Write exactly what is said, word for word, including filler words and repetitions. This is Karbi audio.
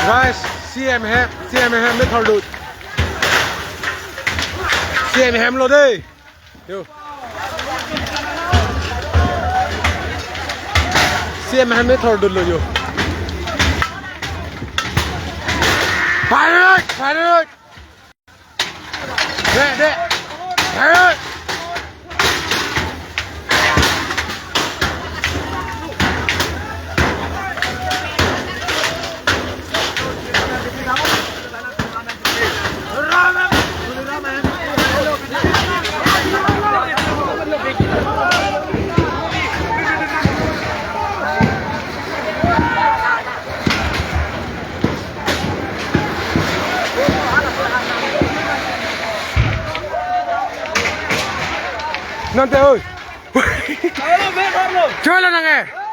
Guys, C M hem, C M hem methor dut. C M hemlo dei. Yo. C M hem methor dutlo yo. Fire! Fire! Dek, dek. Dek. Nonte oi. Cholo nange.